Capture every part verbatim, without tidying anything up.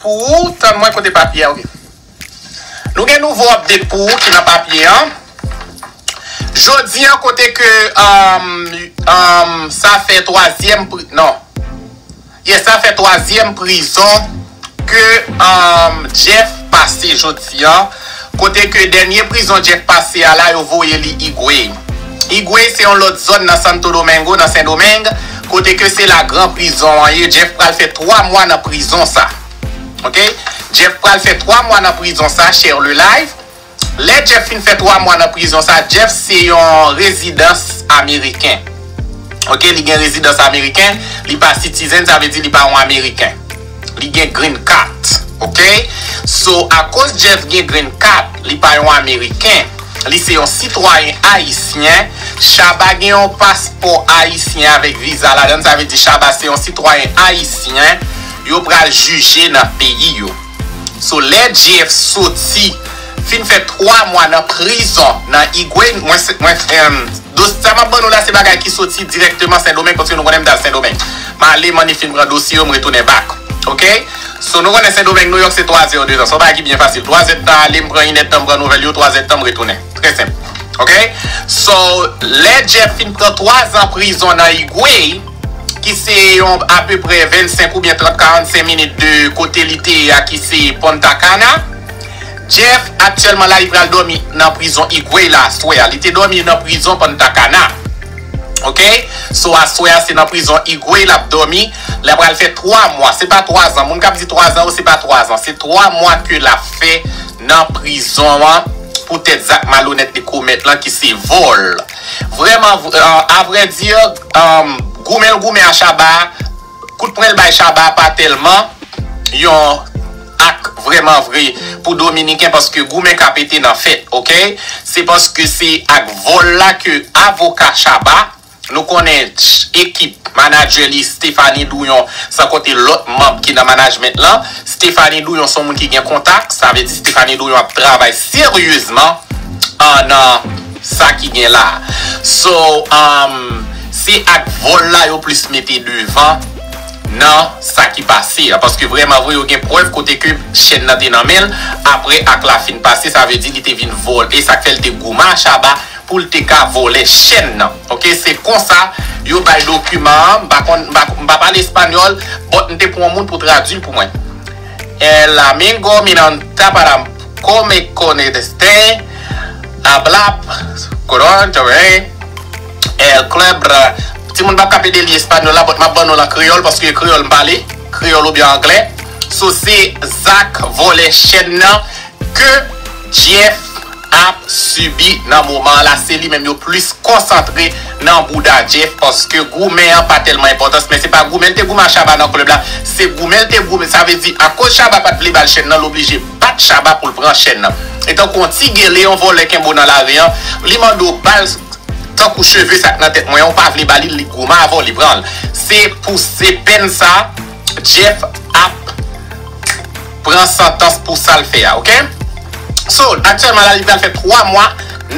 Pou ou, tann mwen kote papye a, ok. Nou gen nouvo update pou ou ki nan papye an. Jodi an, kote ke, um, um, sa fè twazyèm pri-, non. Yes, sa fè twazyèm prizon ke, um, Jeff pase jodi an. Kote ke dènye prizon Jeff pase a la, yo voye li Higüey. Higüey se yon lòt zòn nan Santo Domingo, nan Sendomeng, kote ke se la gran prizon an ye. Jeff pral fè twa mwa nan prizon sa. Ok? Jeff pral fè twa mwa nan prizon sa, share le live. Lè Jeff fin fè twa mwa nan prizon sa, Jeff se yon rezidans ameriken. Ok, li gen rezidans ameriken, li pa citizen, sa vle di li pa yon ameriken. Li gen green card, ok? So, akoz Jeff gen green card, li pa yon ameriken, li se yon sitwayen ayisyen. Shabba gen yon paspò ayisyen avèk viza ladan, sa vle di Shabba se yon sitwayen ayisyen. Yo pral jije nan peyi yo. So, lè Jeff soti, fin fè twa mwa nan prizon, nan Higüey, mwen, se- mwen, em, dos- sa m ap ban nou la, se bagay ki soti dirèkteman Sendomeng, paske nou konnen m t al Sendomeng. M ale, m annik fin pran dosye yo, m retounen back. Ok? So, nou konnen Sendomeng, Nouyòk, se twa zè de tan. Se yon bagay ki byen fasil. Twa zè de tan ale, m pran inèdtan, m pran nouvèl yo, twa zè de tan, m retounen. Trè senp. Ok? So, lè Jeff fin pran twa zan prizon nan Higüey, ki se yon apeprè vennsenk oubyen trant, karannsenk minit de kote li te ye a, ki se Punta Cana. Jeff, aktyèlman la, li pral dòmi nan prizon Higüey la aswè a. Li te dòmi nan prizon Punta Cana. Ok? So, aswè a, se nan prizon Higüey l ap dòmi. Li pral fè twa mwa. Se pa twa zan. Moun k ap di twa zan yo, se pa twa zan. Se twa mwa ke l ap fè nan prizon an poutèt zak malonèt li komèt lan ki se vòl. Vrèman, v- euh, avrèdi, euh, goumen l goumen a Shabba, kout pwen l bay Shabba pa tèlman yon ak vrèman vre pou Dominiken, paske goumen ka pete nan fèt, ok? Se paske se ak vòl la ke avoka Shabba, nou konnen ch- ekip manadjè li Stephanie Douyon, san konte lòt manm ki nan management lan. Stephanie Douyon se yon moun ki gen kontak, sa vle di Stephanie Douyon ap travay seryezman an nan sa ki gen la. So, um, se ak vòl la yo plis mete devan nan sa ki pase a. Paske vrèman vre, yo gen prèv kote ke chèn nan te nan men l. Apre ak la fin pase, sa vle di li te vin vòl. E sa k fè l te goumen a Shabba pou l te ka vòlè chèn nan. Ok, se konsa yo bay dokiman an. M pa konn, m pa, m pa pale espanyòl, but m te pran yon moun pou tradui l pou mwen. El amigo minanta para come con este habla koron, el club. Timoun pa kape de li espanyòl la, but m ap ban nou l an kreyòl, paske kreyòl m pale, kreyòl oubyen anglè. So, se zak vòlè chèn nan ke Jeff ap sibi nan moman an la. Se li menm yo plis konsantre nan bouda Jeff, paske goumen an pa tèlman enpòtans, men se pa goumen l te goumen a Shabba nan klèb la, se goumen l te goumen, sa vle di, akoz Shabba pa t vle ba l chèn nan, l oblije bat Shabba pou l pran chèn nan. E tankou yon ti gele, yon vòlè kenbe w nan lari an, li mande w ba l tankou cheve sa k nan tèt mwen an, ou pa vle ba li l, li goumen avè w, li pran l. Se pou se pèn sa, Jeff ap pran santans pou sa l fè a, ok? So, aktyèlman la, li pral fè twa mwa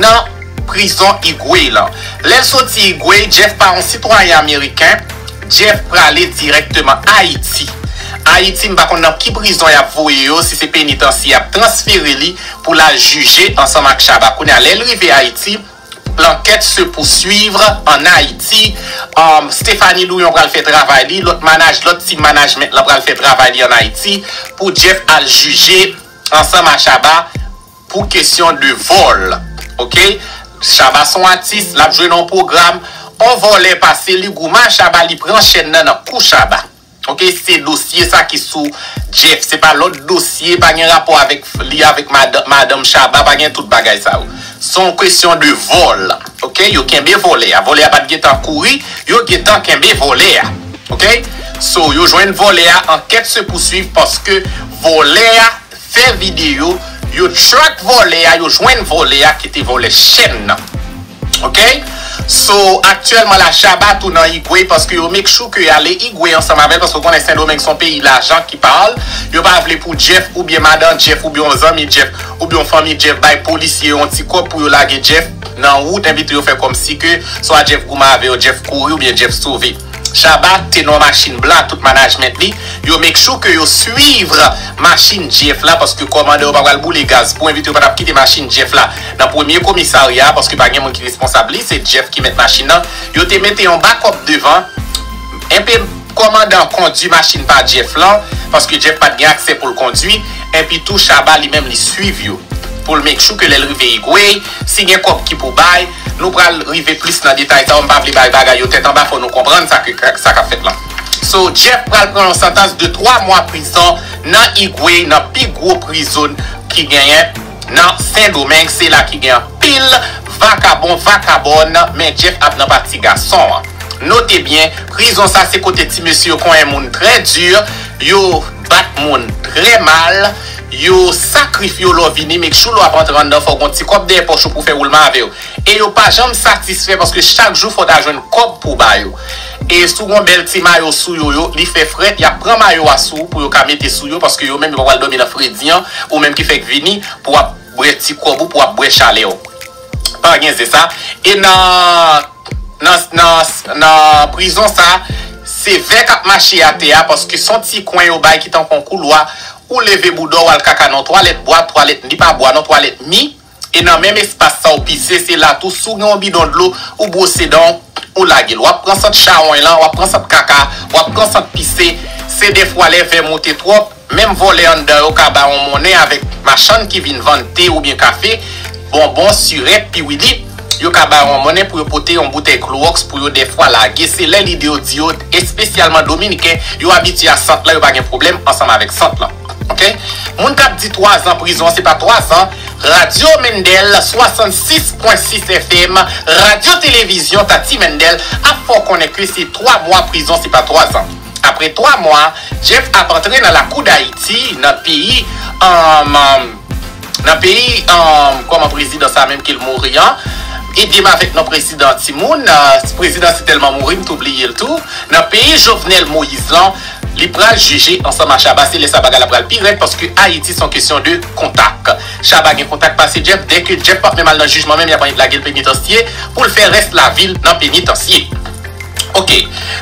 nan prizon Higüey lan. Lè l soti Higüey, Jeff pa yon sitwayen ameriken, Jeff prale dirèkteman Ayiti. Ayiti, m pa konn nan ki prizon y ap voye yo, si se penitansye y ap transfere li pou l al jije ansanm ak Shabba. Kounye a, lè l rive Ayiti, l'enquête se poursuivre en Haïti. Um, Stephanie Douyon pral fè travay li, lòt manaj, lòt team management lan pral fè travay li an Ayiti pou Jeff al jije ansanm a Shabba pou kesyon de vòl. Ok? Shabba se yon atis, l ap jwe nan yon pwogram. On vòlè pase, li goumen a Shabba, li pran chèn nan nan kou Shabba. Ok, se dosye sa ki sou Jeff. Se pa lòt dosye, pa gen rapò avèk li, avèk madan, madanm Shabba, pa gen tout bagay sa yo. Se yon kesyon de vòl. Ok, yo kenbe vòlè a. Vòlè a pa t gentan kouri, yo gentan kenbe vòlè a. Ok? So, yo jwenn vòlè a, enquête se poursuivre paske vòlè a fè videyo, yo track vòlè a, yo jwenn vòlè a ki te vòlè chèn nan. Ok? So, aktyèlman la, Shabba tou nan Higüey paske yo make sure ke y ale Higüey ansanm avè l, paske w konnen Sendomeng se yon peyi lajan ki pa l. Yo pa vle pou Jeff oubyen madan Jeff oubyen yon zanmi Jeff oubyen yon fanmi Jeff bay polisye yon ti kòb pou yo lage Jeff nan wout, envite yo fè kòmsi ke swa Jeff goumen avè yo, Jeff kouri oubyen Jeff sove. Shabba te nan yon machin blan ak tout management li, yo make sure ke yo swiv machin Jeff la, paske kòmandan yo pa pral boule gaz pou envite yo pa t ap kite machin Jeff la nan premye komisarya a, paske pa gen moun ki responsab li, se Jeff ki mèt machin nan. Yo te mete yon backup devan, enpe kòmandan kondwi machin pa Jeff lan, paske Jeff pa t gen aksè pou l kondwi, enpi tou Shabba li menm li swiv yo pou l make sure ke lè l rive Higüey, si gen kòb ki pou bay, nou pral rive plis nan detay sa yo, m pa vle bay bagay yo tèt anba, fò nou konprann sa ke sa k ap fèt lan. So, Jeff pral pran yon santans de twa mwa prizon nan Higüey, nan pi gwo prizon ki genyen nan Sendomeng, se la ki gen anpil vakabon, vakabòn, men Jeff ap nan pati gason an. Note byen, prizon sa se kote ti mesye yo konyen moun trè di, yo bat moun trè mal, yo sakrifye w lè w vini, make sure lè w ap antre anndan fò w gon ti kòb dèyè pòch ou pou fè woulman avè yo. E yo pa janm satisfè paske chak jou fò w ta jwenn kòb pou w ba yo. E si w gon bèl ti mayo sou yo, yo, li fè frèt, y ap pran mayo a sou w pou yo ka mete sou yo paske yo menm yo pa pral dòmi nan fredi an, ou menm ki fèk vini pou w ap bwè ti kòb ou, pou w ap bwè chalè w. Pa gen zen sa. E nan, nan, nan, nan prizon sa, se vè k ap mache atè a, paske se yon ti kwen yo bay ki tankou yon koulwa, ou leve bouda w al kaka nan twalèt bwa, twalèt li pa bwa non, twalèt mi, e nan menm espas sa w pise, se la tou, si w gen yon bidon dlo, ou bwose dan w, ou lage l. W ap pran sant chawony lan, w ap pran sant kaka, w ap pran sant pise, se dèfwa lè vè moute twòp, menm vòlè anndan yo ka ba yon monnen avèk machann ki vin vann te oubyen kafe, bonbon, sirèt, piwili, yo ka ba yon monnen pou yo pote yon boutèy klowòks pou yo dèfwa lage. Se lè lide yo di yo, espesyalman dominiken, yo abitye a sant lan, yo pa gen pwoblèm ansanm avèk sant lan. Ok? Moun k ap di twa zan prizon, se pa twa zan. Radyo Mendel, swasannsis pwen sis F M, Radyo Televizyon Tati Mendel, ap fè w konnen ke se twa mwa prizon, se pa twa zan. Apre twa mwa, Jeff ap antre nan lakou Dayiti, nan peyi, um, um, nan peyi, um, kòman prezidan sa menm ke l mouri an, ede m avèk non prezidan timoun, uh, prezidan si tèlman mouri, m tou bliye l tou. Nan peyi Jovenel Moïse lan, li pral jije ansanm a Shabba, se lè sa bagay la pral pi rèd, paske Ayiti se yon kesyon de kontak. Shabba gen kontak pase Jeff, dèke Jeff p ap menm al nan jijman menm, y ap annik lage l penitansye pou l fè rès lavi l nan penitansye. Ok.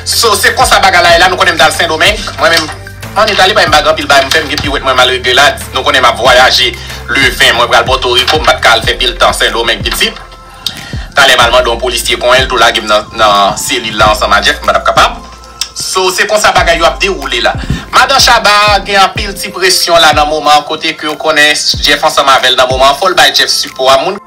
So, se konsa bagay la ye la, nou konnen m t al Sendomeng. Mwen menm, ann Itali, pa m pa gen anpil bagay m fè, m gen piwèt mwen m al regle la. Nou konnen m ap vwayaje le ven, mwen pral Pòtoriko, m pa t ka al fè pil tan Sendomeng pitit. Talè m al mande yon polisye konyen, l tou lage m nan, nan selil la ansanm a Jeff, m pa t ap kapab. So, se konsa bagay yo ap dewoule la. Madan Shabba gen anpil ti presyon la nan moman an, kote ke w konnen Jeff ansanm avè l nan moman an, fò l bay Jeff sipò a. Moun